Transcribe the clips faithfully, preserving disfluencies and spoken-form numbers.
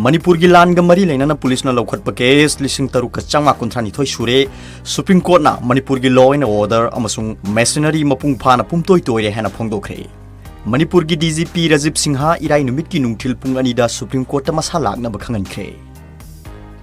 ꯃꯅꯤꯄꯨꯔꯒꯤ ꯂꯥꯟꯒ ꯃꯔꯤ ꯂꯩꯅꯅ ꯄꯨꯂꯤꯁꯅ ꯂꯧꯈꯠꯄ ꯀꯦꯁ ꯂꯤꯁꯤꯡ ꯇꯔꯨꯛꯀ ꯆꯥꯝꯃꯉꯥ ꯀꯨꯟꯊ꯭ꯔꯥ ꯅꯤꯊꯣꯏ ꯁꯨꯔꯦ꯫ ꯁꯨꯄ꯭ꯔꯤꯝ ꯀꯣꯔꯠꯅ ꯃꯅꯤꯄꯨꯔꯒꯤ law and order ꯑꯃꯁꯨꯡ machinery ꯃꯄꯨꯡ ꯐꯥꯅ ꯄꯨꯝꯇꯣꯏ ꯇꯣꯏꯔꯦ ꯍꯥꯏꯅ ꯐꯣꯡꯗꯣꯛꯈ꯭ꯔꯦ꯫ ꯃꯅꯤꯄꯨꯔꯒꯤ D G P Rajiv Singh ꯏꯔꯥꯏ ꯅꯨꯃꯤꯠꯀꯤ ꯅꯨꯡꯊꯤꯜ ꯄꯨꯡ ꯑꯅꯤꯗ ꯁꯨꯄ꯭ꯔꯤꯝ ꯀꯣꯔꯠꯇ ꯃꯁꯥ ꯂꯥꯛꯅꯕ ꯈꯪꯍꯟꯈ꯭ꯔꯦ꯫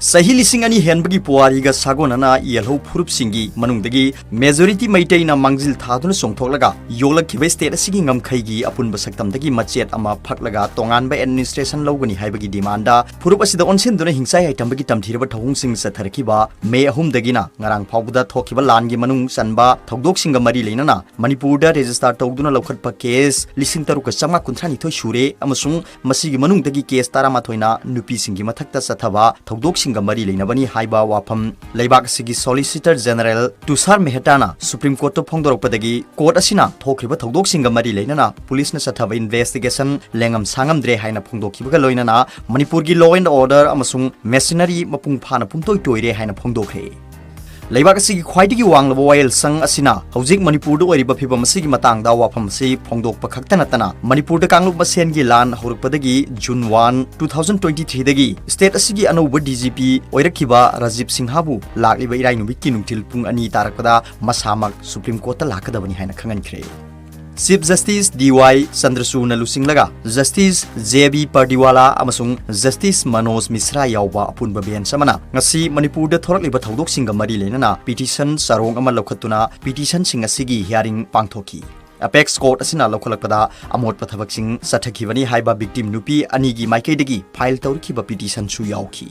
ꯆꯍꯤ ꯂꯤꯁꯤꯡ ꯑꯅꯤ ꯍꯦꯟꯕꯒꯤ ꯄꯨꯋꯥꯔꯤꯒ ꯁꯥꯒꯣꯟꯅꯅ ꯏꯍꯜꯍꯧ ꯐꯨꯔꯨꯞꯁꯤꯡꯒꯤ ꯃꯅꯨꯡꯗꯒꯤ majority ꯃꯩꯇꯩꯅ ꯃꯥꯡꯖꯤꯜ ꯊꯥꯗꯨꯅ ꯆꯣꯡꯊꯣꯛꯂꯒ ꯌꯣꯛꯂꯛꯈꯤꯕ state ꯑꯁꯤꯒꯤ ꯉꯝꯈꯩꯒꯤ ꯑꯄꯨꯟꯕ ꯁꯛꯇꯝꯗꯒꯤ ꯃꯆꯦꯠ ꯑꯃ ꯐꯛꯂꯒ ꯇꯣꯉꯥꯟꯕ administration ꯂꯧꯒꯅꯤ ꯍꯥꯏꯕꯒꯤ demand ꯐꯨꯔꯨꯞ ꯑꯁꯤꯗ ꯑꯣꯟꯁꯤꯟꯗꯨꯅ ꯍꯤꯡꯆꯥꯏ ꯌꯥꯏꯇꯝꯕꯒꯤ ꯇꯝꯊꯤꯔꯕ ꯊꯧꯑꯣꯡꯁꯤꯡ ꯆꯠꯊꯔꯛꯈꯤꯕ ꯃꯦ ꯑꯍꯨꯝꯗꯒꯤꯅ ꯉꯔꯥꯡ ꯐꯥꯎꯕꯗ ꯊꯣꯛꯈꯤꯕ ꯂꯥꯟꯒꯤ ꯃꯅꯨꯡ ꯆꯟꯕ ꯊꯧꯗꯣꯛꯁꯤꯡꯒ ꯃꯔꯤ ꯂꯩꯅꯅ ꯃꯅꯤꯄꯨꯔꯗ register ꯇꯧꯗꯨꯅ ꯂꯧꯈꯠꯄ ꯀꯦꯁ ꯂꯤꯁꯤꯡ ꯇꯔꯨꯛꯀ ꯆꯥꯝꯃꯉꯥ ꯀꯨꯟꯊ꯭ꯔꯥ ꯅꯤꯊꯣꯏ ꯁꯨꯔꯦ ꯑꯃꯁꯨꯡ ꯃꯁꯤꯒꯤ ꯃꯅꯨꯡꯗꯒꯤ ꯀꯦꯁ ꯇꯔꯥꯃꯥꯊꯣꯏꯅ ꯅꯨꯄꯤꯁꯤꯡꯒꯤ ꯃꯊꯛꯇ ꯆꯠꯊꯕ ꯊꯧꯗꯣꯛꯁꯤꯡꯒ ꯃꯔꯤ ꯂꯩꯅꯕꯅꯤ ꯍꯥꯏꯕ ꯋꯥꯐꯝ ꯂꯩꯕꯥꯛ ꯑꯁꯤꯒꯤ Solicitor General ꯇꯨꯁꯥꯔ ꯃꯦꯍꯇꯥꯅ ꯁꯨꯄ꯭ꯔꯤꯝ ꯀꯣꯔꯠꯇ ꯐꯣꯡꯗꯣꯔꯛꯄꯗꯒꯤ ꯀꯣꯔꯠ ꯑꯁꯤꯅ ꯊꯣꯛꯈ꯭ꯔꯤꯕ ꯊꯧꯗꯣꯛꯁꯤꯡꯒ ꯃꯔꯤ ꯂꯩꯅꯅ ꯄꯨꯂꯤꯁꯅ ꯆꯠꯊꯕ investigation ꯂꯦꯡꯉꯝ ꯁꯥꯉꯝꯗ꯭ꯔꯦ ꯍꯥꯏꯅ ꯐꯣꯡꯗꯣꯛꯈꯤꯕꯒ ꯂꯣꯏꯅꯅ ꯃꯅꯤꯄꯨꯔꯒꯤ law and order ꯑꯃꯁꯨꯡ machinery ꯃꯄꯨꯡ ꯐꯥꯅ ꯄꯨꯝꯇꯣꯏ ꯇꯣꯏꯔꯦ ꯍꯥꯏꯅ ꯐꯣꯡꯗꯣꯛꯈ꯭ꯔꯦ꯫ ꯂꯩꯕꯥꯛ ꯑꯁꯤꯒꯤ ꯈ꯭ꯋꯥꯏꯗꯒꯤ ꯋꯥꯡꯂꯕ ꯋꯥꯌꯦꯜ ꯁꯪ ꯑꯁꯤꯅ ꯍꯧꯖꯤꯛ ꯃꯅꯤꯄꯨꯔꯗ ꯑꯣꯏꯔꯤꯕ ꯐꯤꯕꯝ ꯑꯁꯤꯒꯤ ꯃꯇꯥꯡꯗ ꯋꯥꯐꯝ ꯑꯁꯤ ꯐꯣꯡꯗꯣꯛꯄ ꯈꯛꯇ ꯅꯠꯇꯅ ꯃꯅꯤꯄꯨꯔꯗ ꯀꯥꯡꯂꯨꯞ ꯃꯁꯦꯟꯒꯤ ꯂꯥꯟ ꯍꯧꯔꯛꯄꯗꯒꯤ June one, two thousand twenty three ꯗꯒꯤ state ꯑꯁꯤꯒꯤ ꯑꯅꯧꯕ D G P ꯑꯣꯏꯔꯛꯈꯤꯕ ꯔꯥꯖꯤꯕ ꯁꯤꯡꯍꯕꯨ ꯂꯥꯛꯂꯤꯕ ꯏꯔꯥꯏ ꯅꯨꯃꯤꯠꯀꯤ ꯅꯨꯡꯊꯤꯜ ꯄꯨꯡ ꯑꯅꯤ ꯇꯥꯔꯛꯄꯗ ꯃꯁꯥꯃꯛ ꯁꯨꯄ꯭ꯔꯤꯝ ꯀꯣꯔꯠꯇ ꯂꯥꯛꯀꯗꯕꯅꯤ ꯍꯥꯏꯅ ꯈꯪꯍꯟꯈ꯭ꯔꯦ꯫ Chief Justice D Y ꯆꯟꯗ꯭ꯔꯆꯨꯗꯅ ꯂꯨꯆꯤꯡꯂꯒ Justice J B ꯄꯔꯗꯤꯋꯥꯂꯥ ꯑꯃꯁꯨꯡ Justice ꯃꯅꯣꯖ ꯃꯤꯁ꯭ꯔꯥ ꯌꯥꯎꯕ ꯑꯄꯨꯟꯕ bench ꯑꯃꯅ ꯉꯁꯤ ꯃꯅꯤꯄꯨꯔꯗ ꯊꯣꯔꯛꯂꯤꯕ ꯊꯧꯗꯣꯛꯁꯤꯡꯒ ꯃꯔꯤ ꯂꯩꯅꯅ petition ꯆꯔꯣꯡ ꯑꯃ ꯂꯧꯈꯠꯇꯨꯅ petitionꯁꯤꯡ ꯑꯁꯤꯒꯤ hearing ꯄꯥꯡꯊꯣꯛꯈꯤ꯫ Apex court ꯑꯁꯤꯅ ꯂꯧꯈꯠꯂꯛꯄꯗ ꯑꯃꯣꯠꯄ ꯊꯕꯛꯁꯤꯡ ꯆꯠꯊꯈꯤꯕꯅꯤ ꯍꯥꯏꯕ victim ꯅꯨꯄꯤ ꯑꯅꯤꯒꯤ ꯃꯥꯏꯀꯩꯗꯒꯤ file ꯇꯧꯔꯛꯈꯤꯕ petitionꯁꯨ ꯌꯥꯎꯈꯤ꯫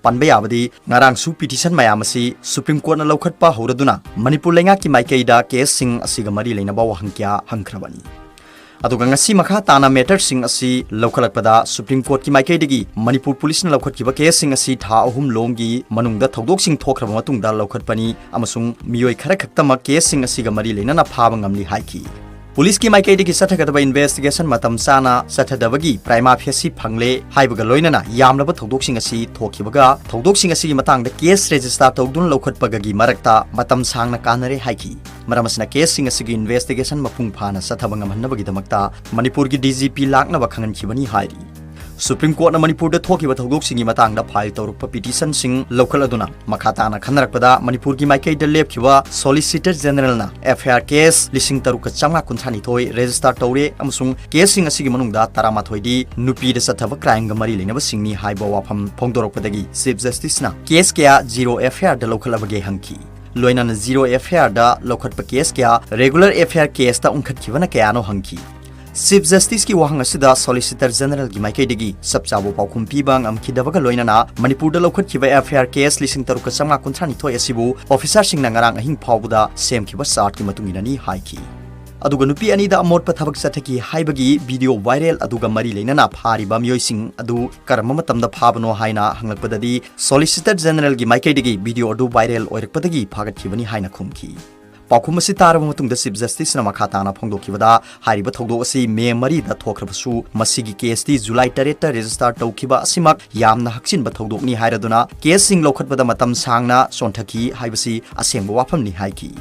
ꯄꯟꯕ ꯌꯥꯕꯗꯤ, ꯉꯔꯥꯡꯁꯨ petition ꯃꯌꯥꯝ ꯑꯁꯤ ꯁꯨꯄ꯭ꯔꯤꯝ ꯀꯣꯔꯠꯅ ꯂꯧꯈꯠꯄ ꯍꯧꯔꯗꯨꯅ ꯃꯅꯤꯄꯨꯔ ꯂꯩꯉꯥꯛꯀꯤ ꯃꯥꯏꯀꯩꯗ caseꯁꯤꯡ ꯑꯁꯤꯒ ꯃꯔꯤ ꯂꯩꯅꯕ ꯋꯥꯍꯪ ꯀꯌꯥ ꯍꯪꯈ꯭ꯔꯕꯅꯤ꯫ ꯑꯗꯨꯒ ꯉꯁꯤ ꯃꯈꯥ ꯇꯥꯅ matterꯁꯤꯡ ꯑꯁꯤ ꯂꯧꯈꯠꯂꯛꯄꯗ ꯁꯨꯄ꯭ꯔꯤꯝ ꯀꯣꯔꯠꯀꯤ ꯃꯥꯏꯀꯩꯗꯒꯤ ꯃꯅꯤꯄꯨꯔ ꯄꯨꯂꯤꯁꯅ ꯂꯧꯈꯠꯈꯤꯕ caseꯁꯤꯡ ꯑꯁꯤ ꯊꯥ ꯑꯍꯨꯝ ꯂꯣꯝꯒꯤ ꯃꯅꯨꯡꯗ ꯊꯧꯗꯣꯛꯁꯤꯡ ꯊꯣꯛꯈ꯭ꯔꯕ ꯃꯇꯨꯡꯗ ꯂꯧꯈꯠꯄꯅꯤ ꯑꯃꯁꯨꯡ ꯃꯤꯑꯣꯏ ꯈꯔ ꯈꯛꯇꯃꯛ caseꯁꯤꯡ ꯑꯁꯤꯒ ꯃꯔꯤ ꯂꯩꯅꯅ ꯐꯥꯕ ꯉꯝꯂꯤ ꯍꯥꯏꯈꯤ꯫ ꯄꯨꯂꯤꯁꯀꯤ ꯃꯥꯏꯀꯩꯗꯒꯤ ꯆꯠꯊꯒꯗꯕ investigation ꯃꯇꯝ ꯆꯥꯅ ꯆꯠꯊꯗꯕꯒꯤ prima facie ꯐꯪꯂꯦ ꯍꯥꯏꯕꯒ ꯂꯣꯏꯅꯅ ꯌꯥꯝꯂꯕ ꯊꯧꯗꯣꯛꯁꯤꯡ ꯑꯁꯤ ꯊꯣꯛꯈꯤꯕꯒ ꯊꯧꯗꯣꯛꯁꯤꯡ ꯑꯁꯤꯒꯤ ꯃꯇꯥꯡꯗ case register ꯇꯧꯗꯨꯅ ꯂꯧꯈꯠꯄꯒꯒꯤ ꯃꯔꯛꯇ ꯃꯇꯝ ꯁꯥꯡꯅ ꯀꯥꯟꯅꯔꯦ ꯍꯥꯏꯈꯤ꯫ ꯃꯔꯝ ꯑꯁꯤꯅ caseꯁꯤꯡ ꯑꯁꯤꯒꯤ investigation ꯃꯄꯨꯡ ꯐꯥꯅ ꯆꯠꯊꯕ ꯉꯝꯍꯟꯅꯕꯒꯤꯗꯃꯛꯇ ꯃꯅꯤꯄꯨꯔꯒꯤ D G P ꯂꯥꯛꯅꯕ ꯈꯪꯍꯟꯈꯤꯕꯅꯤ ꯍꯥꯏꯔꯤ꯫ ꯁꯨꯄ꯭ꯔꯤꯝ ꯀꯣꯔꯠꯅ ꯃꯅꯤꯄꯨꯔꯗ ꯊꯣꯛꯈꯤꯕ ꯊꯧꯗꯣꯛꯁꯤꯡꯒꯤ ꯃꯇꯥꯡꯗ ꯐꯥꯏꯜ ꯇꯧꯔꯛꯄ ꯄꯤꯇꯤꯁꯟꯁꯤꯡ ꯂꯧꯈꯠꯂꯗꯨꯅ ꯃꯈꯥ ꯇꯥꯅ ꯈꯟꯅꯔꯛꯄꯗ, ꯃꯅꯤꯄꯨꯔꯒꯤ ꯃꯥꯏꯀꯩꯗ ꯂꯦꯞꯈꯤꯕ ꯁꯣꯂꯤꯁꯤꯇꯔ ꯖꯦꯅꯔꯦꯜꯅ ꯑꯦꯐ ꯑꯥꯏ ꯑꯥꯔ ꯀꯦꯁ ꯂꯤꯁꯤꯡ ꯇꯔꯨꯛꯀ ꯆꯥꯝꯃꯉꯥ ꯀꯨꯟꯊ꯭ꯔꯥ ꯅꯤꯊꯣꯏ ꯔꯦꯖꯤꯁꯇꯥꯔ ꯇꯧꯔꯦ ꯑꯃꯁꯨꯡ ꯀꯦꯁꯁꯤꯡ ꯑꯁꯤꯒꯤ ꯃꯅꯨꯡꯗ ꯇꯔꯥꯃꯥꯊꯣꯏꯗꯤ ꯅꯨꯄꯤꯗ ꯆꯠꯊꯕ ꯀ꯭ꯔꯥꯏꯝꯒ ꯃꯔꯤ ꯂꯩꯅꯕꯁꯤꯡꯅꯤ ꯍꯥꯏꯕ ꯋꯥꯐꯝ ꯐꯣꯡꯗꯣꯔꯛꯄꯗꯒꯤ ꯆꯤꯐ ꯖꯁꯇꯤꯁꯅ ꯀꯦꯁ ꯀꯌꯥ ꯖꯤꯔꯣ ꯑꯦꯐ ꯑꯥꯏ ꯑꯥꯔꯗ ꯂꯧꯈꯠꯂꯕꯒꯦ ꯍꯪꯈꯤ꯫ ꯂꯣꯏꯅꯅ ꯖꯤꯔꯣ ꯑꯦꯐ ꯑꯥꯏ ꯑꯥꯔꯗ ꯂꯧꯈꯠꯄ ꯀꯦꯁ ꯀꯌꯥ ꯔꯦꯒꯨꯂꯔ ꯑꯦꯐ ꯑꯥꯏ ꯑꯥꯔ ꯀꯦꯁꯇ ꯑꯣꯟꯈꯠꯈꯤꯕꯅ ꯀꯌꯥꯅꯣ ꯍꯪꯈꯤ꯫ ꯆꯤꯐ ꯖꯁꯇꯤꯁꯀꯤ ꯋꯥꯍꯪ ꯑꯁꯤꯗ ꯁꯣꯂꯤꯁꯤꯇꯔ ꯖꯦꯅꯔꯦꯜꯒꯤ ꯃꯥꯏꯀꯩꯗꯒꯤ ꯆꯞ ꯆꯥꯕ ꯄꯥꯎꯈꯨꯝ ꯄꯤꯕ ꯉꯝꯈꯤꯗꯕꯒ ꯂꯣꯏꯅꯅ ꯃꯅꯤꯄꯨꯔꯗ ꯂꯧꯈꯠꯈꯤꯕ ꯑꯦꯐ ꯑꯥꯏ ꯑꯥꯔ ꯀꯦꯁ ꯂꯤꯁꯤꯡ ꯇꯔꯨꯛꯀ ꯆꯥꯝꯃꯉꯥ ꯀꯨꯟꯊ꯭ꯔꯥ ꯅꯤꯊꯣꯏ ꯑꯁꯤꯕꯨ ꯑꯣꯐꯤꯁꯥꯔꯁꯤꯡꯅ ꯉꯔꯥꯡ ꯑꯍꯤꯡ ꯐꯥꯎꯕꯗ ꯁꯦꯝꯈꯤꯕ ꯆꯥꯔꯠꯀꯤ ꯃꯇꯨꯡ ꯏꯟꯅꯅꯤ ꯍꯥꯏꯈꯤ꯫ ꯑꯗꯨꯒ ꯅꯨꯄꯤ ꯑꯅꯤꯗ ꯑꯃꯣꯠꯄ ꯊꯕꯛ ꯆꯠꯊꯈꯤ ꯍꯥꯏꯕꯒꯤ ꯚꯤꯗꯤꯑꯣ ꯚꯥꯏꯔꯦꯜ ꯑꯗꯨꯒ ꯃꯔꯤ ꯂꯩꯅꯅ ꯐꯥꯔꯤꯕ ꯃꯤꯑꯣꯏꯁꯤꯡ ꯑꯗꯨ ꯀꯔꯝꯕ ꯃꯇꯝꯗ ꯐꯥꯕꯅꯣ ꯍꯥꯏꯅ ꯍꯪꯂꯛꯄꯗꯗꯤ, ꯁꯣꯂꯤꯁꯤꯇꯔ ꯖꯦꯅꯔꯦꯜꯒꯤ ꯃꯥꯏꯀꯩꯗꯒꯤ ꯚꯤꯗꯤꯑꯣ ꯑꯗꯨ ꯚꯥꯏꯔꯦꯜ ꯑꯣꯏꯔꯛꯄꯗꯒꯤ ꯐꯥꯒꯠꯈꯤꯕꯅꯤ ꯍꯥꯏꯅ ꯈꯨꯝꯈꯤ꯫ ꯄꯥꯎꯈꯨꯝ ꯑꯁꯤ ꯇꯥꯔꯕ ꯃꯇꯨꯡꯗ ꯆꯤꯐ ꯖꯁꯇꯤꯁꯅ ꯃꯈꯥ ꯇꯥꯅ ꯐꯣꯡꯗꯣꯛꯈꯤꯕꯗ, ꯍꯥꯏꯔꯤꯕ ꯊꯧꯗꯣꯛ ꯑꯁꯤ ꯃꯦ ꯃꯔꯤꯗ ꯊꯣꯛꯈ꯭ꯔꯕꯁꯨ, ꯃꯁꯤꯒꯤ ꯀꯦꯁꯇꯤ ꯖꯨꯂꯥꯏ ꯇꯔꯦꯠꯇ ꯔꯦꯖꯤꯁꯇꯥꯔ ꯇꯧꯈꯤꯕ ꯑꯁꯤꯃꯛ ꯌꯥꯝꯅ ꯍꯛꯆꯤꯟꯕ ꯊꯧꯗꯣꯛꯅꯤ ꯍꯥꯏꯔꯗꯨꯅ, ꯀꯦꯁꯁꯤꯡ ꯂꯧꯈꯠꯄꯗ ꯃꯇꯝ ꯁꯥꯡꯅ ꯆꯣꯟꯊꯈꯤ ꯍꯥꯏꯕꯁꯤ ꯑꯁꯦꯡꯕ ꯋꯥꯐꯝꯅꯤ ꯍꯥꯏꯈꯤ꯫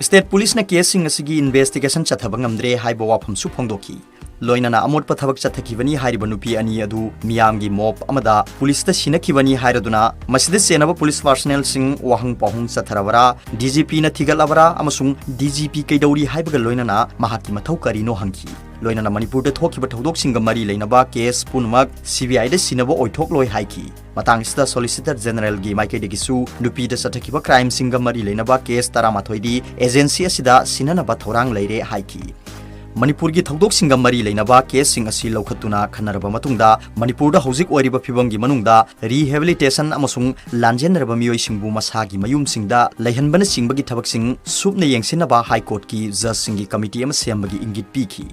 ꯁ꯭ꯇꯦꯠ ꯄꯨꯂꯤꯁꯅ ꯀꯦꯁꯁꯤꯡ ꯑꯁꯤꯒꯤ ꯏꯟꯚꯦꯁꯇꯤꯒꯦꯁꯟ ꯆꯠꯊꯕ ꯉꯝꯗ꯭ꯔꯦ ꯍꯥꯏꯕ ꯋꯥꯐꯝꯁꯨ ꯐꯣꯡꯗꯣꯛꯈꯤ꯫ ꯂꯣꯏꯅꯅ ꯑꯃꯣꯠꯄ ꯊꯕꯛ ꯆꯠꯊꯈꯤꯕꯅꯤ ꯍꯥꯏꯔꯤꯕ ꯅꯨꯄꯤ ꯑꯅꯤ ꯑꯗꯨ ꯃꯤꯌꯥꯝꯒꯤ ꯃꯣꯞ ꯑꯃꯗ ꯄꯨꯂꯤꯁꯇ ꯁꯤꯟꯅꯈꯤꯕꯅꯤ ꯍꯥꯏꯔꯗꯨꯅ, ꯃꯁꯤꯗ ꯆꯦꯟꯅꯕ ꯄꯨꯂꯤꯁ ꯄꯥꯔꯁꯅꯦꯜꯁꯤꯡ ꯋꯥꯍꯪ ꯄꯥꯎꯍꯪ ꯆꯠꯊꯔꯕꯔꯥ, ꯗꯤ ꯖꯤ ꯄꯤꯅ ꯊꯤꯒꯠꯂꯕꯔꯥ ꯑꯃꯁꯨꯡ ꯗꯤ ꯖꯤ ꯄꯤ ꯀꯩꯗꯧꯔꯤ ꯍꯥꯏꯕꯒ ꯂꯣꯏꯅꯅ ꯃꯍꯥꯛꯀꯤ ꯃꯊꯧ ꯀꯔꯤꯅꯣ ꯍꯪꯈꯤ꯫ ꯂꯣꯏꯅꯅ ꯃꯅꯤꯄꯨꯔꯗ ꯊꯣꯛꯈꯤꯕ ꯊꯧꯗꯣꯛꯁꯤꯡꯒ ꯃꯔꯤ ꯂꯩꯅꯕ ꯀꯦꯁ ꯄꯨꯝꯅꯃꯛ ꯁꯤ ꯕꯤ ꯑꯥꯏꯗ ꯁꯤꯟꯅꯕ ꯑꯣꯏꯊꯣꯛꯂꯣꯏ ꯍꯥꯏꯈꯤ꯫ ꯃꯇꯥꯡ ꯑꯁꯤꯗ ꯁꯣꯂꯤꯁꯤꯇꯔ ꯖꯦꯅꯔꯦꯜꯒꯤ ꯃꯥꯏꯀꯩꯗꯒꯤꯁꯨ ꯅꯨꯄꯤꯗ ꯆꯠꯊꯈꯤꯕ ꯀ꯭ꯔꯥꯏꯝꯁꯤꯡꯒ ꯃꯔꯤ ꯂꯩꯅꯕ ꯀꯦꯁ ꯇꯔꯥꯃꯥꯊꯣꯏꯗꯤ ꯑꯦꯖꯦꯟꯁꯤ ꯑꯁꯤꯗ ꯁꯤꯟꯅꯅꯕ ꯊꯧꯔꯥꯡ ꯂꯩꯔꯦ ꯍꯥꯏꯈꯤ꯫ ꯃꯅꯤꯄꯨꯔꯒꯤ ꯊꯧꯗꯣꯛꯁꯤꯡꯒ ꯃꯔꯤ ꯂꯩꯅꯕ ꯀꯦꯁꯁꯤꯡ ꯑꯁꯤ ꯂꯧꯈꯠꯇꯨꯅ ꯈꯟꯅꯔꯕ ꯃꯇꯨꯡꯗ, ꯃꯅꯤꯄꯨꯔꯗ ꯍꯧꯖꯤꯛ ꯑꯣꯏꯔꯤꯕ ꯐꯤꯕꯝꯒꯤ ꯃꯅꯨꯡꯗ ꯔꯤꯍꯦꯕꯤꯂꯤꯇꯦꯁꯟ ꯑꯃꯁꯨꯡ ꯂꯥꯟꯖꯦꯟꯅꯔꯕ ꯃꯤꯑꯣꯏꯁꯤꯡꯕꯨ ꯃꯁꯥꯒꯤ ꯃꯌꯨꯝꯁꯤꯡꯗ ꯂꯩꯍꯟꯕꯅꯆꯤꯡꯕꯒꯤ ꯊꯕꯛꯁꯤꯡ ꯁꯨꯞꯅ ꯌꯦꯡꯁꯤꯟꯅꯕ ꯍꯥꯏ ꯀꯣꯔꯠꯀꯤ ꯖꯖꯁꯤꯡꯒꯤ ꯀꯃꯤꯇꯤ ꯑꯃ ꯁꯦꯝꯕꯒꯤ ꯏꯪꯒꯤꯠ ꯄꯤꯈꯤ꯫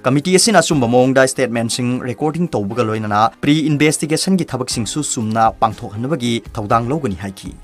ꯀꯃꯤꯇꯤ ꯑꯁꯤꯅ ꯑꯆꯨꯝꯕ ꯃꯑꯣꯡꯗ ꯁ꯭ꯇꯦꯠꯃꯦꯟꯠꯁꯤꯡ ꯔꯦꯀꯣꯔꯗꯤꯡ ꯇꯧꯕꯒ ꯂꯣꯏꯅꯅ ꯄ꯭ꯔꯤ ꯏꯟꯚꯦꯁꯇꯤꯒꯦꯁꯟꯒꯤ ꯊꯕꯛꯁꯤꯡꯁꯨ ꯆꯨꯝꯅ ꯄꯥꯡꯊꯣꯛꯍꯟꯅꯕꯒꯤ ꯊꯧꯗꯥꯡ ꯂꯧꯒꯅꯤ ꯍꯥꯏꯈꯤ꯫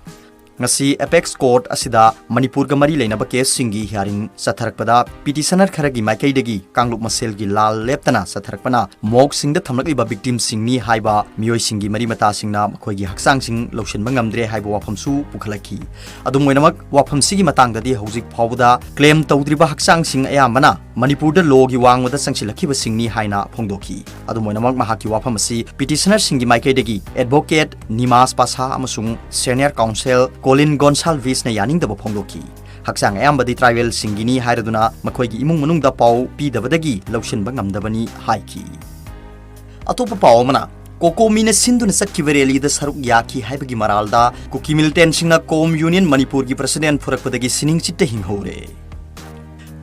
ꯉꯁꯤ ꯑꯦꯄꯦꯛꯁ ꯀꯣꯔꯠ ꯑꯁꯤꯗ ꯃꯅꯤꯄꯨꯔꯒ ꯃꯔꯤ ꯂꯩꯅꯕ ꯀꯦꯁꯁꯤꯡꯒꯤ ꯍꯤꯌꯥꯔꯤꯡ ꯆꯠꯊꯔꯛꯄꯗ, ꯄꯤꯇꯤꯁꯅꯔ ꯈꯔꯒꯤ ꯃꯥꯏꯀꯩꯗꯒꯤ ꯀꯥꯡꯂꯨꯞ ꯃꯁꯦꯜꯒꯤ ꯂꯥꯜ ꯂꯦꯞꯇꯅ ꯆꯠꯊꯔꯛꯄꯅ ꯃꯣꯔꯒꯁꯤꯡꯗ ꯊꯝꯂꯛꯂꯤꯕ ꯚꯤꯛꯇꯤꯝꯁꯤꯡꯅꯤ ꯍꯥꯏꯕ ꯃꯤꯑꯣꯏꯁꯤꯡꯒꯤ ꯃꯔꯤ ꯃꯇꯥꯁꯤꯡꯅ ꯃꯈꯣꯏꯒꯤ ꯍꯛꯆꯥꯡꯁꯤꯡ ꯂꯧꯁꯤꯟꯕ ꯉꯝꯗ꯭ꯔꯦ ꯍꯥꯏꯕ ꯋꯥꯐꯝꯁꯨ ꯄꯨꯈꯠꯂꯛꯈꯤ꯫ ꯑꯗꯨꯝ ꯑꯣꯏꯅꯃꯛ, ꯋꯥꯐꯝꯁꯤꯒꯤ ꯃꯇꯥꯡꯗꯗꯤ ꯍꯧꯖꯤꯛ ꯐꯥꯎꯕꯗ ꯀ꯭ꯂꯦꯝ ꯇꯧꯗ꯭ꯔꯤꯕ ꯍꯛꯆꯥꯡꯁꯤꯡ ꯑꯌꯥꯝꯕꯅ ꯃꯅꯤꯄꯨꯔꯗ ꯂꯣꯒꯤ ꯋꯥꯡꯃꯗ ꯆꯪꯁꯤꯜꯂꯛꯈꯤꯕꯁꯤꯡꯅꯤ ꯍꯥꯏꯅ ꯐꯣꯡꯗꯣꯛꯈꯤ꯫ ꯑꯗꯨꯝ ꯑꯣꯏꯅꯃꯛ, ꯃꯍꯥꯛꯀꯤ ꯋꯥꯐꯝ ꯑꯁꯤ ꯄꯤꯇꯤꯁꯅꯔꯁꯤꯡꯒꯤ ꯃꯥꯏꯀꯩꯗꯒꯤ ꯑꯦꯗꯚꯣꯀꯦꯠ ꯅꯤꯃꯥꯖ ꯄꯥꯁꯥ ꯑꯃꯁꯨꯡ ꯁꯦꯅꯤꯌꯔ ꯀꯥꯎꯟꯁꯦꯜ ꯀꯣꯂꯤꯟ ꯒꯣꯟꯁꯥꯜꯚꯤꯁꯅ ꯌꯥꯅꯤꯡꯗꯕ ꯐꯣꯡꯗꯣꯛꯈꯤ꯫ ꯍꯛꯆꯥꯡ ꯑꯌꯥꯝꯕꯗꯤ ꯇ꯭ꯔꯥꯏꯕꯦꯜꯁꯤꯡꯒꯤꯅꯤ ꯍꯥꯏꯔꯗꯨꯅ ꯃꯈꯣꯏꯒꯤ ꯏꯃꯨꯡ ꯃꯅꯨꯡꯗ ꯄꯥꯎ ꯄꯤꯗꯕꯗꯒꯤ ꯂꯧꯁꯤꯟꯕ ꯉꯝꯗꯕꯅꯤ ꯍꯥꯏꯈꯤ꯫ ꯑꯇꯣꯞꯄ ꯄꯥꯎ ꯑꯃꯅ, ꯀꯣꯀꯣꯃꯤꯅ ꯁꯤꯟꯗꯨꯅ ꯆꯠꯈꯤꯕ ꯔꯦꯂꯤꯗ ꯁꯔꯨꯛ ꯌꯥꯈꯤ ꯍꯥꯏꯕꯒꯤ ꯃꯔꯥꯜꯗ ꯀꯨꯀꯤ ꯃꯤꯂꯤꯇꯦꯟꯁꯤꯡꯅ ꯀꯣꯝ ꯌꯨꯅꯤꯌꯟ ꯃꯅꯤꯄꯨꯔꯒꯤ ꯄ꯭ꯔꯁꯤꯗꯦꯟ ꯐꯨꯔꯛꯄꯗꯒꯤ ꯁꯤꯅꯤꯡ ꯆꯤꯠꯇ ꯍꯤꯡꯍꯧꯔꯦ꯫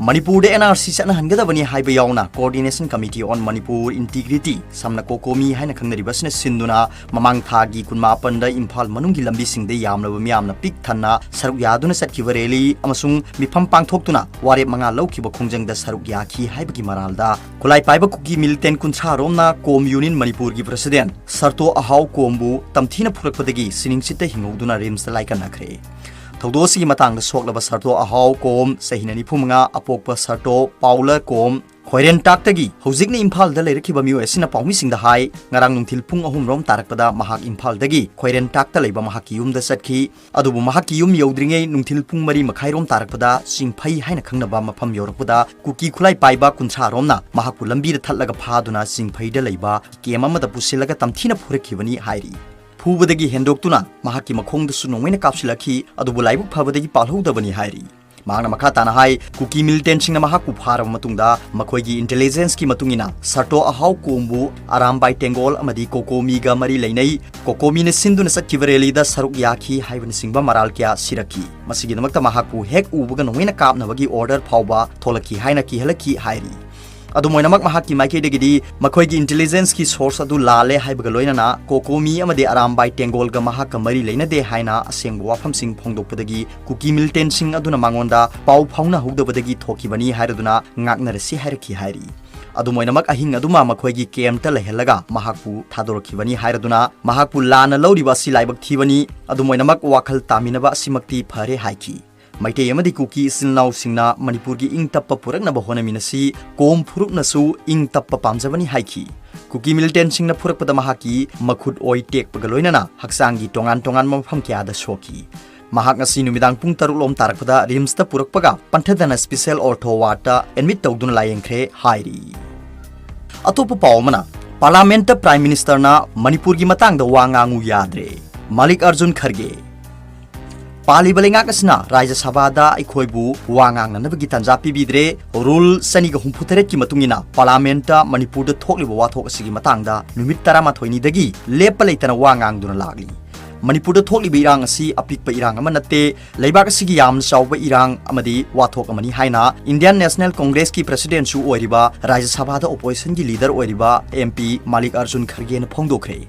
ꯃꯅꯤꯄꯨꯔꯗ ꯑꯦꯟ ꯑꯥꯔ ꯁꯤ ꯆꯠꯅꯍꯟꯒꯗꯕꯅꯤ ꯍꯥꯏꯕ ꯌꯥꯎꯅ Coordination Committee on Manipur Integrity, ꯁꯝꯅ ꯀꯣꯀꯣꯃꯤ ꯍꯥꯏꯅ ꯈꯪꯅꯔꯤꯕ ꯑꯁꯤꯅ ꯁꯤꯟꯗꯨꯅ ꯃꯃꯥꯡ ꯊꯥꯒꯤ ꯀꯨꯟꯃꯥꯄꯟꯗ ꯏꯝꯐꯥꯜ ꯃꯅꯨꯡꯒꯤ ꯂꯝꯕꯤꯁꯤꯡꯗ ꯌꯥꯝꯂꯕ ꯃꯤꯌꯥꯝꯅ ꯄꯤꯛ ꯊꯟꯅ ꯁꯔꯨꯛ ꯌꯥꯗꯨꯅ ꯆꯠꯈꯤꯕ ꯔꯦꯂꯤ ꯑꯃꯁꯨꯡ ꯃꯤꯐꯝ ꯄꯥꯡꯊꯣꯛꯇꯨꯅ ꯋꯥꯔꯦꯞ ꯃꯉꯥ ꯂꯧꯈꯤꯕ ꯈꯣꯡꯖꯪꯗ ꯁꯔꯨꯛ ꯌꯥꯈꯤ ꯍꯥꯏꯕꯒꯤ ꯃꯔꯥꯜꯗ ꯈꯨꯠꯂꯥꯏ ꯄꯥꯏꯕ ꯀꯨꯀꯤ ꯃꯤꯂꯤꯇꯦꯟ ꯀꯨꯟꯊ꯭ꯔꯥ ꯔꯣꯝꯅ ꯀꯣꯝ ꯌꯨꯅꯤꯌꯟ ꯃꯅꯤꯄꯨꯔꯒꯤ ꯄ꯭ꯔꯁꯤꯗꯦꯟ ꯁꯔꯇꯣ ꯑꯍꯥꯎ ꯀꯣꯝꯕꯨ ꯇꯝꯊꯤꯅ ꯐꯨꯔꯛꯄꯗꯒꯤ ꯁꯤꯅꯤꯡ ꯆꯤꯠꯇ ꯍꯤꯡꯍꯧꯗꯨꯅ ꯔꯤꯝꯁꯇ ꯂꯥꯏꯀꯠꯅꯈ꯭ꯔꯦ꯫ ꯊꯧꯗꯣꯛ ꯑꯁꯤꯒꯤ ꯃꯇꯥꯡꯗ ꯁꯣꯛꯂꯕ ꯁꯔꯇꯣ ꯑꯍꯥꯎ ꯀꯣꯝ, ꯆꯍꯤ ꯅꯤꯐꯨ ꯃꯉꯥ, ꯑꯄꯣꯛꯄ ꯁꯔꯇꯣ ꯄꯥꯎꯂ ꯀꯣꯝ, ꯈꯣꯏꯔꯦꯟꯇꯥꯛꯇꯒꯤ ꯍꯧꯖꯤꯛꯅ ꯏꯝꯐꯥꯜꯗ ꯂꯩꯔꯛꯈꯤꯕ ꯃꯤꯑꯣꯏ ꯑꯁꯤꯅ ꯄꯥꯎꯃꯤꯁꯤꯡꯗ ꯍꯥꯏ, ꯉꯔꯥꯡ ꯅꯨꯡꯊꯤꯜ ꯄꯨꯡ ꯑꯍꯨꯝ ꯔꯣꯝ ꯇꯥꯔꯛꯄꯗ ꯃꯍꯥꯛ ꯏꯝꯐꯥꯜꯗꯒꯤ ꯈꯣꯏꯔꯦꯟꯇꯥꯛꯇ ꯂꯩꯕ ꯃꯍꯥꯛꯀꯤ ꯌꯨꯝꯗ ꯆꯠꯈꯤ꯫ ꯑꯗꯨꯕꯨ ꯃꯍꯥꯛꯀꯤ ꯌꯨꯝ ꯌꯧꯗ꯭ꯔꯤꯉꯩ ꯅꯨꯡꯊꯤꯜ ꯄꯨꯡ ꯃꯔꯤ ꯃꯈꯥꯏ ꯔꯣꯝ ꯇꯥꯔꯛꯄꯗ ꯆꯤꯡꯐꯩ ꯍꯥꯏꯅ ꯈꯪꯅꯕ ꯃꯐꯝ ꯌꯧꯔꯛꯄꯗ ꯀꯨꯀꯤ ꯈꯨꯠꯂꯥꯏ ꯄꯥꯏꯕ ꯀꯨꯟꯊ꯭ꯔꯥ ꯔꯣꯝꯅ ꯃꯍꯥꯛꯄꯨ ꯂꯝꯕꯤꯗ ꯊꯠꯂꯒ ꯐꯥꯗꯨꯅ ꯆꯤꯡꯐꯩꯗ ꯂꯩꯕ ꯀꯦꯝ ꯑꯃꯗ ꯄꯨꯁꯤꯜꯂꯒ ꯇꯝꯊꯤꯅ ꯐꯨꯔꯛꯈꯤꯕꯅꯤ ꯍꯥꯏꯔꯤ꯫ ꯐꯨꯕꯗꯒꯤ ꯍꯦꯟꯗꯣꯛꯇꯨꯅ ꯃꯍꯥꯛꯀꯤ ꯃꯈꯣꯡꯗꯁꯨ ꯅꯣꯡꯃꯩꯅ ꯀꯥꯞꯁꯤꯜꯂꯛꯈꯤ, ꯑꯗꯨꯕꯨ ꯂꯥꯏꯕꯛ ꯐꯕꯗꯒꯤ ꯄꯥꯜꯍꯧꯗꯕꯅꯤ ꯍꯥꯏꯔꯤ꯫ ꯃꯍꯥꯛꯅ ꯃꯈꯥ ꯇꯥꯅ ꯍꯥꯏ, ꯀꯨꯀꯤ ꯃꯤꯂꯤꯇꯦꯟꯁꯤꯡꯅ ꯃꯍꯥꯛꯄꯨ ꯐꯥꯔꯕ ꯃꯇꯨꯡꯗ ꯃꯈꯣꯏꯒꯤ ꯏꯟꯇꯦꯂꯤꯖꯦꯟꯁꯀꯤ ꯃꯇꯨꯡ ꯏꯟꯅ ꯁꯔꯇꯣ ꯑꯍꯥꯎ ꯀꯣꯝꯕꯨ ꯑꯔꯥꯝꯕꯥꯏ ꯇꯦꯡꯒꯣꯜ ꯑꯃꯗꯤ ꯀꯣꯀꯣꯃꯤꯒ ꯃꯔꯤ ꯂꯩꯅꯩ, ꯀꯣꯀꯣꯃꯤꯅ ꯁꯤꯟꯗꯨꯅ ꯆꯠꯈꯤꯕ ꯔꯦꯂꯤꯗ ꯁꯔꯨꯛ ꯌꯥꯈꯤ ꯍꯥꯏꯕꯅꯆꯤꯡꯕ ꯃꯔꯥꯜ ꯀꯌꯥ ꯁꯤꯔꯛꯈꯤ꯫ ꯃꯁꯤꯒꯤꯗꯃꯛꯇ ꯃꯍꯥꯛꯄꯨ ꯍꯦꯛ ꯎꯕꯒ ꯅꯣꯡꯃꯩꯅ ꯀꯥꯞꯅꯕꯒꯤ ꯑꯣꯔꯗꯔ ꯐꯥꯎꯕ ꯊꯣꯛꯂꯛꯈꯤ ꯍꯥꯏꯅ ꯀꯤꯍꯜꯂꯛꯈꯤ ꯍꯥꯏꯔꯤ꯫ ꯑꯗꯨꯝ ꯑꯣꯏꯅꯃꯛ, ꯃꯍꯥꯛꯀꯤ ꯃꯥꯏꯀꯩꯗꯒꯤꯗꯤ ꯃꯈꯣꯏꯒꯤ ꯏꯟꯇꯦꯂꯤꯖꯦꯟꯁꯀꯤ ꯁꯣꯔꯁ ꯑꯗꯨ ꯂꯥꯜꯂꯦ ꯍꯥꯏꯕꯒ ꯂꯣꯏꯅꯅ ꯀꯣꯀꯣꯃꯤ ꯑꯃꯗꯤ ꯑꯔꯥꯝꯕꯥꯏ ꯇꯦꯡꯒꯣꯜꯒ ꯃꯍꯥꯛꯀ ꯃꯔꯤ ꯂꯩꯅꯗꯦ ꯍꯥꯏꯅ ꯑꯁꯦꯡꯕ ꯋꯥꯐꯝꯁꯤꯡ ꯐꯣꯡꯗꯣꯛꯄꯗꯒꯤ ꯀꯨꯀꯤ ꯃꯤꯂꯤꯇꯦꯟꯁꯤꯡ ꯑꯗꯨꯅ ꯃꯉꯣꯟꯗ ꯄꯥꯎ ꯐꯥꯎꯅꯍꯧꯗꯕꯗꯒꯤ ꯊꯣꯛꯈꯤꯕꯅꯤ ꯍꯥꯏꯔꯗꯨꯅ ꯉꯥꯛꯅꯔꯁꯤ ꯍꯥꯏꯔꯛꯈꯤ ꯍꯥꯏꯔꯤ꯫ ꯑꯗꯨꯝ ꯑꯣꯏꯅꯃꯛ, ꯑꯍꯤꯡ ꯑꯗꯨꯃ ꯃꯈꯣꯏꯒꯤ ꯀꯦꯝꯇ ꯂꯩꯍꯜꯂꯒ ꯃꯍꯥꯛꯄꯨ ꯊꯥꯗꯣꯔꯛꯈꯤꯕꯅꯤ ꯍꯥꯏꯔꯗꯨꯅ ꯃꯍꯥꯛꯄꯨ ꯂꯥꯟꯅ ꯂꯧꯔꯤꯕ ꯑꯁꯤ ꯂꯥꯏꯕꯛ ꯊꯤꯕꯅꯤ꯫ ꯑꯗꯨꯝ ꯑꯣꯏꯅꯃꯛ, ꯋꯥꯈꯜ ꯇꯥꯃꯤꯟꯅꯕ ꯑꯁꯤꯃꯛꯇꯤ ꯐꯔꯦ ꯍꯥꯏꯈꯤ꯫ ꯃꯩꯇꯩ ꯑꯃꯗꯤ ꯀꯨꯀꯤ ꯏꯆꯤꯜ ꯏꯅꯥꯎꯁꯤꯡꯅ ꯃꯅꯤꯄꯨꯔꯒꯤ ꯏꯪ ꯇꯞꯄ ꯄꯨꯔꯛꯅꯕ ꯍꯣꯠꯅꯃꯤꯟꯅꯁꯤ, ꯀꯣꯝ ꯐꯨꯔꯨꯞꯅꯁꯨ ꯏꯪ ꯇꯞꯄ ꯄꯥꯝꯖꯕꯅꯤ ꯍꯥꯏꯈꯤ꯫ ꯀꯨꯀꯤ ꯃꯤꯂꯤꯇꯦꯟꯁꯤꯡꯅ ꯐꯨꯔꯛꯄꯗ ꯃꯍꯥꯛꯀꯤ ꯃꯈꯨꯠ ꯑꯣꯏ ꯇꯦꯛꯄꯒ ꯂꯣꯏꯅꯅ ꯍꯛꯆꯥꯡꯒꯤ ꯇꯣꯉꯥꯟ ꯇꯣꯉꯥꯟꯕ ꯃꯐꯝ ꯀꯌꯥꯗ ꯁꯣꯛꯈꯤ꯫ ꯃꯍꯥꯛ ꯉꯁꯤ ꯅꯨꯃꯤꯗꯥꯡ ꯄꯨꯡ ꯇꯔꯨꯛ ꯂꯣꯝ ꯇꯥꯔꯛꯄꯗ ꯔꯤꯝꯁꯇ ꯄꯨꯔꯛꯄꯒ ꯄꯟꯊꯗꯅ ꯁ꯭ꯄꯤꯁꯦꯜ ꯑꯣꯔꯊꯣ ꯋꯥꯔꯗꯇ ꯑꯦꯗꯃꯤꯠ ꯇꯧꯗꯨꯅ ꯂꯥꯌꯦꯡꯈ꯭ꯔꯦ ꯍꯥꯏꯔꯤ꯫ ꯑꯇꯣꯞꯄ ꯄꯥꯎ ꯑꯃꯅ, ꯄꯥꯔꯂꯥꯃꯦꯟꯠꯇ ꯄ꯭ꯔꯥꯏꯝ ꯃꯤꯅꯤꯁꯇꯔꯅ ꯃꯅꯤꯄꯨꯔꯒꯤ ꯃꯇꯥꯡꯗ ꯋꯥ ꯉꯥꯡꯉꯨ ꯌꯥꯗ꯭ꯔꯦ, ꯃꯥꯂꯤꯛ ꯑꯔꯖꯨꯟ ꯈꯔꯒꯦ꯫ ꯄꯥꯜꯂꯤꯕ ꯂꯩꯉꯥꯛ ꯑꯁꯤꯅ ꯔꯥꯖ꯭ꯌ ꯁꯚꯥꯗ ꯑꯩꯈꯣꯏꯕꯨ ꯋꯥ ꯉꯥꯡꯅꯅꯕꯒꯤ ꯇꯥꯟꯖꯥ ꯄꯤꯕꯤꯗ꯭ꯔꯦ, ꯔꯨꯜ ꯆꯅꯤꯒ ꯍꯨꯝꯐꯨ ꯇꯔꯦꯠꯀꯤ ꯃꯇꯨꯡ ꯏꯟꯅ ꯄꯥꯔꯂꯥꯃꯦꯟꯠꯇ ꯃꯅꯤꯄꯨꯔꯗ ꯊꯣꯛꯂꯤꯕ ꯋꯥꯊꯣꯛ ꯑꯁꯤꯒꯤ ꯃꯇꯥꯡꯗ ꯅꯨꯃꯤꯠ ꯇꯔꯥꯃꯥꯊꯣꯏꯅꯤꯗꯒꯤ ꯂꯦꯞꯄ ꯂꯩꯇꯅ ꯋꯥ ꯉꯥꯡꯗꯨꯅ ꯂꯥꯛꯂꯤ꯫ ꯃꯅꯤꯄꯨꯔꯗ ꯊꯣꯛꯂꯤꯕ ꯏꯔꯥꯡ ꯑꯁꯤ ꯑꯄꯤꯛꯄ ꯏꯔꯥꯡ ꯑꯃ ꯅꯠꯇꯦ, ꯂꯩꯕꯥꯛ ꯑꯁꯤꯒꯤ ꯌꯥꯝꯅ ꯆꯥꯎꯕ ꯏꯔꯥꯡ ꯑꯃꯗꯤ ꯋꯥꯊꯣꯛ ꯑꯃꯅꯤ ꯍꯥꯏꯅ ꯏꯟꯗꯤꯌꯟ ꯅꯦꯁꯅꯦꯜ ꯀꯣꯡꯒ꯭ꯔꯦꯁꯀꯤ ꯄ꯭ꯔꯦꯁꯤꯗꯦꯟꯠꯁꯨ ꯑꯣꯏꯔꯤꯕ, ꯔꯥꯖ꯭ꯌ ꯁꯚꯥꯗ ꯑꯣꯄꯣꯖꯤꯁꯟꯒꯤ ꯂꯤꯗꯔ ꯑꯣꯏꯔꯤꯕ ꯑꯦꯝ ꯄꯤ ꯃꯥꯂꯤꯛ ꯑꯔꯖꯨꯟ ꯈꯔꯒꯦꯅ ꯐꯣꯡꯗꯣꯛꯈ꯭ꯔꯦ꯫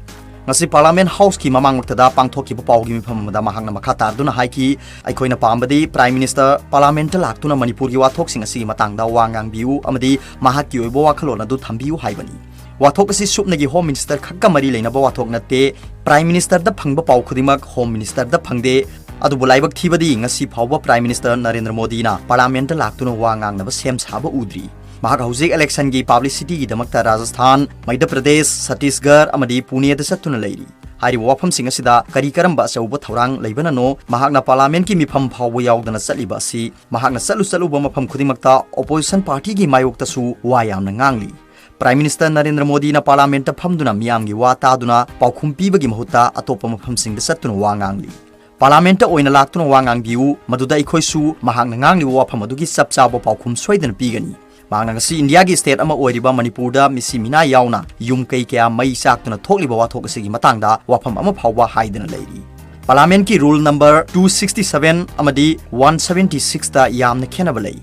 ꯉꯁꯤ ꯄꯥꯔꯂꯥꯃꯦꯟꯠ ꯍꯥꯎꯁꯀꯤ ꯃꯃꯥꯡꯃꯛꯇꯗ ꯄꯥꯡꯊꯣꯛꯈꯤꯕ ꯄꯥꯎꯒꯤ ꯃꯤꯐꯝ ꯑꯃꯗ ꯃꯍꯥꯛꯅ ꯃꯈꯥ ꯇꯥꯗꯨꯅ ꯍꯥꯏꯈꯤ, ꯑꯩꯈꯣꯏꯅ ꯄꯥꯝꯕꯗꯤ ꯄ꯭ꯔꯥꯏꯝ ꯃꯤꯅꯤꯁꯇꯔ ꯄꯥꯔꯂꯥꯃꯦꯟꯠꯇ ꯂꯥꯛꯇꯨꯅ ꯃꯅꯤꯄꯨꯔꯒꯤ ꯋꯥꯊꯣꯛꯁꯤꯡ ꯑꯁꯤꯒꯤ ꯃꯇꯥꯡꯗ ꯋꯥ ꯉꯥꯡꯕꯤꯌꯨ ꯑꯃꯗꯤ ꯃꯍꯥꯛꯀꯤ ꯑꯣꯏꯕ ꯋꯥꯈꯜꯂꯣꯟ ꯑꯗꯨ ꯊꯝꯕꯤꯌꯨ ꯍꯥꯏꯕꯅꯤ꯫ ꯋꯥꯊꯣꯛ ꯑꯁꯤ ꯁꯨꯞꯅꯒꯤ ꯍꯣꯝ ꯃꯤꯅꯤꯁꯇꯔ ꯈꯛꯀ ꯃꯔꯤ ꯂꯩꯅꯕ ꯋꯥꯊꯣꯛ ꯅꯠꯇꯦ꯫ ꯄ꯭ꯔꯥꯏꯝ ꯃꯤꯅꯤꯁꯇꯔꯗ ꯐꯪꯕ ꯄꯥꯎ ꯈꯨꯗꯤꯡꯃꯛ ꯍꯣꯝ ꯃꯤꯅꯤꯁꯇꯔꯗ ꯐꯪꯗꯦ꯫ ꯑꯗꯨꯕꯨ ꯂꯥꯏꯕꯛ ꯊꯤꯕꯗꯤ ꯉꯁꯤ ꯐꯥꯎꯕ ꯄ꯭ꯔꯥꯏꯝ ꯃꯤꯅꯤꯁꯇꯔ ꯅꯔꯦꯟꯗ꯭ꯔ ꯃꯣꯗꯤꯅ ꯄꯥꯔꯂꯥꯃꯦꯟꯠꯇ ꯂꯥꯛꯇꯨꯅ ꯋꯥ ꯉꯥꯡꯅꯕ ꯁꯦꯝ ꯁꯥꯕ ꯎꯗ꯭ꯔꯤ꯫ ꯃꯍꯥꯛ ꯍꯧꯖꯤꯛ ꯏꯂꯦꯛꯁꯟꯒꯤ ꯄꯕ꯭ꯂꯤꯁꯤꯇꯤꯒꯤꯗꯃꯛꯇ ꯔꯥꯖꯁꯊꯥꯟ, ꯃꯩꯙ꯭ꯌ ꯄ꯭ꯔꯗꯦꯁ, ꯁꯠꯇꯤꯁꯒꯔ ꯑꯃꯗꯤ ꯄꯨꯅꯦꯗ ꯆꯠꯇꯨꯅ ꯂꯩꯔꯤ꯫ ꯍꯥꯏꯔꯤꯕ ꯋꯥꯐꯝꯁꯤꯡ ꯑꯁꯤꯗ ꯀꯔꯤ ꯀꯔꯝꯕ ꯑꯆꯧꯕ ꯊꯧꯔꯥꯡ ꯂꯩꯕꯅꯅꯣ ꯃꯍꯥꯛꯅ ꯄꯥꯔꯂꯥꯃꯦꯟꯠꯀꯤ ꯃꯤꯐꯝ ꯐꯥꯎꯕ ꯌꯥꯎꯗꯅ ꯆꯠꯂꯤꯕ ꯑꯁꯤ? ꯃꯍꯥꯛꯅ ꯆꯠꯂꯨ ꯆꯠꯂꯨꯕ ꯃꯐꯝ ꯈꯨꯗꯤꯡꯃꯛꯇ ꯑꯣꯄꯣꯖꯤꯁꯟ ꯄꯥꯔꯇꯤꯒꯤ ꯃꯥꯌꯣꯛꯇꯁꯨ ꯋꯥ ꯌꯥꯝꯅ ꯉꯥꯡꯂꯤ꯫ ꯄ꯭ꯔꯥꯏꯝ ꯃꯤꯅꯤꯁꯇꯔ ꯅꯔꯦꯟꯗ꯭ꯔ ꯃꯣꯗꯤꯅ ꯄꯥꯔꯂꯥꯃꯦꯟꯠꯇ ꯐꯝꯗꯨꯅ ꯃꯤꯌꯥꯝꯒꯤ ꯋꯥ ꯇꯥꯗꯨꯅ ꯄꯥꯎꯈꯨꯝ ꯄꯤꯕꯒꯤ ꯃꯍꯨꯠꯇ ꯑꯇꯣꯞꯄ ꯃꯐꯝꯁꯤꯡꯗ ꯆꯠꯇꯨꯅ ꯋꯥ ꯉꯥꯡꯂꯤ꯫ ꯄꯥꯔꯂꯥꯃꯦꯟꯠꯇ ꯑꯣꯏꯅ ꯂꯥꯛꯇꯨꯅ ꯋꯥ ꯉꯥꯡꯕꯤꯌꯨ, ꯃꯗꯨꯗ ꯑꯩꯈꯣꯏꯁꯨ ꯃꯍꯥꯛꯅ ꯉꯥꯡꯂꯤꯕ ꯋꯥꯐꯝ ꯑꯗꯨꯒꯤ ꯆꯞ ꯆꯥꯕ ꯄꯥꯎꯈꯨꯝ ꯁꯣꯏꯗꯅ ꯄꯤꯒꯅꯤ꯫ ꯃꯍꯥꯛꯅ ꯉꯁꯤ ꯏꯟꯗꯤꯌꯥꯒꯤ ꯁ꯭ꯇꯦꯠ ꯑꯃ ꯑꯣꯏꯔꯤꯕ ꯃꯅꯤꯄꯨꯔꯗ ꯃꯤꯁꯤ ꯃꯤꯅꯥ ꯌꯥꯎꯅ ꯌꯨꯝ ꯀꯩ ꯀꯌꯥ ꯃꯩ ꯆꯥꯛꯇꯨꯅ ꯊꯣꯛꯂꯤꯕ ꯋꯥꯊꯣꯛ ꯑꯁꯤꯒꯤ ꯃꯇꯥꯡꯗ ꯋꯥꯐꯝ ꯑꯃ ꯐꯥꯎꯕ ꯍꯥꯏꯗꯅ ꯂꯩꯔꯤ꯫ ꯄꯥꯔꯂꯥꯃꯦꯟꯠꯀꯤ rule number two sixty seven ꯑꯃꯗꯤ ꯋꯥꯟ ꯁꯚꯦꯟꯇꯤ ꯁꯤꯛꯁꯇ ꯌꯥꯝꯅ ꯈꯦꯠꯅꯕ ꯂꯩ꯫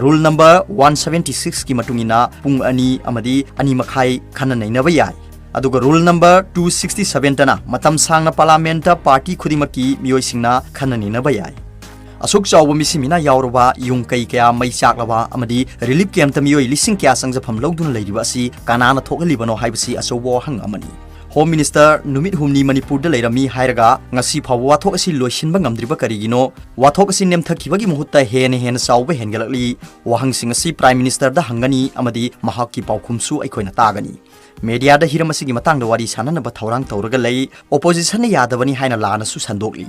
ꯔꯨꯜ ꯅꯝꯕꯔ ꯋꯥꯟ ꯁꯚꯦꯟꯇꯤ ꯁꯤꯛꯁꯀꯤ ꯃꯇꯨꯡ ꯏꯟꯅ ꯄꯨꯡ ꯑꯅꯤ ꯑꯃꯗꯤ ꯑꯅꯤ ꯃꯈꯥꯏ ꯈꯟꯅ ꯅꯩꯅꯕ ꯌꯥꯏ꯫ ꯑꯗꯨꯒ ꯔꯨꯜ ꯅꯝꯕꯔ ꯇꯨ ꯁꯤꯛꯁꯇꯤ ꯁꯚꯦꯟꯇꯅ ꯃꯇꯝ ꯁꯥꯡꯅ ꯄꯥꯔꯂꯥꯃꯦꯟꯠꯇ ꯄꯥꯔꯇꯤ ꯈꯨꯗꯤꯡꯃꯛꯀꯤ ꯃꯤꯑꯣꯏꯁꯤꯡꯅ ꯈꯟꯅ ꯅꯩꯅꯕ ꯌꯥꯏ꯫ ꯑꯁꯨꯛ ꯆꯥꯎꯕ ꯃꯤꯁꯤ ꯃꯤꯅꯥ ꯌꯥꯎꯔꯕ, ꯌꯨꯝ ꯀꯩ ꯀꯌꯥ ꯃꯩ ꯆꯥꯛꯂꯕ ꯑꯃꯗꯤ ꯔꯤꯂꯤꯐ ꯀꯦꯝꯞꯇ ꯃꯤꯑꯣꯏ ꯂꯤꯁꯤꯡ ꯀꯌꯥ ꯆꯪꯖꯐꯝ ꯂꯧꯗꯨꯅ ꯂꯩꯔꯤꯕ ꯑꯁꯤ ꯀꯅꯥꯅ ꯊꯣꯛꯍꯜꯂꯤꯕꯅꯣ ꯍꯥꯏꯕꯁꯤ ꯑꯆꯧꯕ ꯋꯥꯍꯪ ꯑꯃꯅꯤ꯫ ꯍꯣꯝ ꯃꯤꯅꯤꯁꯇꯔ ꯅꯨꯃꯤꯠ ꯍꯨꯝꯅꯤ ꯃꯅꯤꯄꯨꯔꯗ ꯂꯩꯔꯝꯃꯤ ꯍꯥꯏꯔꯒ ꯉꯁꯤ ꯐꯥꯎꯕ ꯋꯥꯊꯣꯛ ꯑꯁꯤ ꯂꯣꯏꯁꯤꯟꯕ ꯉꯝꯗ꯭ꯔꯤꯕ ꯀꯔꯤꯒꯤꯅꯣ? ꯋꯥꯊꯣꯛ ꯑꯁꯤ ꯅꯦꯝꯊꯈꯤꯕꯒꯤ ꯃꯍꯨꯠꯇ ꯍꯦꯟꯅ ꯍꯦꯟꯅ ꯆꯥꯎꯕ ꯍꯦꯟꯒꯠꯂꯛꯂꯤ꯫ ꯋꯥꯍꯪꯁꯤꯡ ꯑꯁꯤ ꯄ꯭ꯔꯥꯏꯝ ꯃꯤꯅꯤꯁꯇꯔꯗ ꯍꯪꯒꯅꯤ ꯑꯃꯗꯤ ꯃꯍꯥꯛꯀꯤ ꯄꯥꯎꯈꯨꯝꯁꯨ ꯑꯩꯈꯣꯏꯅ ꯇꯥꯒꯅꯤ꯫ ꯃꯦꯗꯤꯌꯥꯗ ꯍꯤꯔꯝ ꯑꯁꯤꯒꯤ ꯃꯇꯥꯡꯗ ꯋꯥꯔꯤ ꯁꯥꯅꯅꯕ ꯊꯧꯔꯥꯡ ꯇꯧꯔꯒ ꯂꯩ꯫ ꯑꯣꯄꯣꯖꯤꯁꯟꯅ ꯌꯥꯗꯕꯅꯤ ꯍꯥꯏꯅ ꯂꯥꯟꯅꯁꯨ ꯁꯟꯗꯣꯛꯂꯤ꯫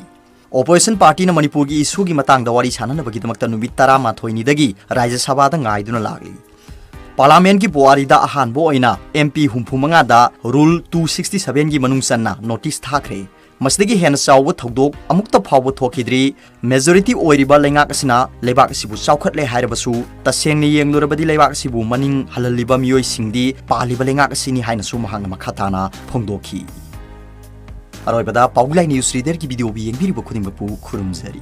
ꯑꯣꯄꯣꯖꯤꯁꯟ ꯄꯥꯔꯇꯤꯅ ꯃꯅꯤꯄꯨꯔꯒꯤ ꯏꯁꯨꯒꯤ ꯃꯇꯥꯡꯗ ꯋꯥꯔꯤ ꯁꯥꯟꯅꯅꯕꯒꯤꯗꯃꯛꯇ ꯅꯨꯃꯤꯠ ꯇꯔꯥꯃꯥꯊꯣꯏꯅꯤꯗꯒꯤ ꯔꯥꯖ꯭ꯌ ꯁꯚꯥꯗ ꯉꯥꯏꯗꯨꯅ ꯂꯥꯛꯂꯤ꯫ ꯄꯥꯔꯂꯤꯌꯥꯃꯦꯟꯠꯀꯤ ꯄꯨꯋꯥꯔꯤꯗ ꯑꯍꯥꯟꯕ ꯑꯣꯏꯅ ꯑꯦꯝ ꯄꯤ ꯍꯨꯝꯐꯨ ꯃꯉꯥꯗ Rule two sixty sevenꯒꯤ ꯃꯅꯨꯡ ꯆꯟꯅ ꯅꯣꯇꯤꯁ ꯊꯥꯈ꯭ꯔꯦ꯫ ꯃꯁꯤꯗꯒꯤ ꯍꯦꯟꯅ ꯆꯥꯎꯕ ꯊꯧꯗꯣꯛ ꯑꯃꯨꯛꯇ ꯐꯥꯎꯕ ꯊꯣꯛꯈꯤꯗ꯭ꯔꯤ꯫ ꯃꯦꯖꯣꯔꯤꯇꯤ ꯑꯣꯏꯔꯤꯕ ꯂꯩꯉꯥꯛ ꯑꯁꯤꯅ ꯂꯩꯕꯥꯛ ꯑꯁꯤꯕꯨ ꯆꯥꯎꯈꯠꯂꯦ ꯍꯥꯏꯔꯕꯁꯨ, ꯇꯁꯦꯡꯅ ꯌꯦꯡꯂꯨꯔꯕꯗꯤ ꯂꯩꯕꯥꯛ ꯑꯁꯤꯕꯨ ꯃꯅꯤꯡ ꯍꯜꯍꯜꯂꯤꯕ ꯃꯤꯑꯣꯏꯁꯤꯡꯗꯤ ꯄꯥꯜꯂꯤꯕ ꯂꯩꯉꯥꯛ ꯑꯁꯤꯅꯤ ꯍꯥꯏꯅꯁꯨ ꯃꯍꯥꯛꯅ ꯃꯈꯥ ꯇꯥꯅ ꯐꯣꯡꯗꯣꯛꯈꯤ꯫ ꯑꯔꯣꯏꯕꯗ ꯄꯥꯎꯒꯨꯂꯥꯏ ꯅ꯭ꯌꯨꯁ ꯔꯤꯗꯔꯒꯤ ꯚꯤꯗꯤꯑꯣꯕꯨ ꯌꯦꯡꯕꯤꯔꯤꯕ ꯈꯨꯗꯤꯡꯃꯛꯄꯨ ꯈꯨꯔꯨꯝꯖꯔꯤ꯫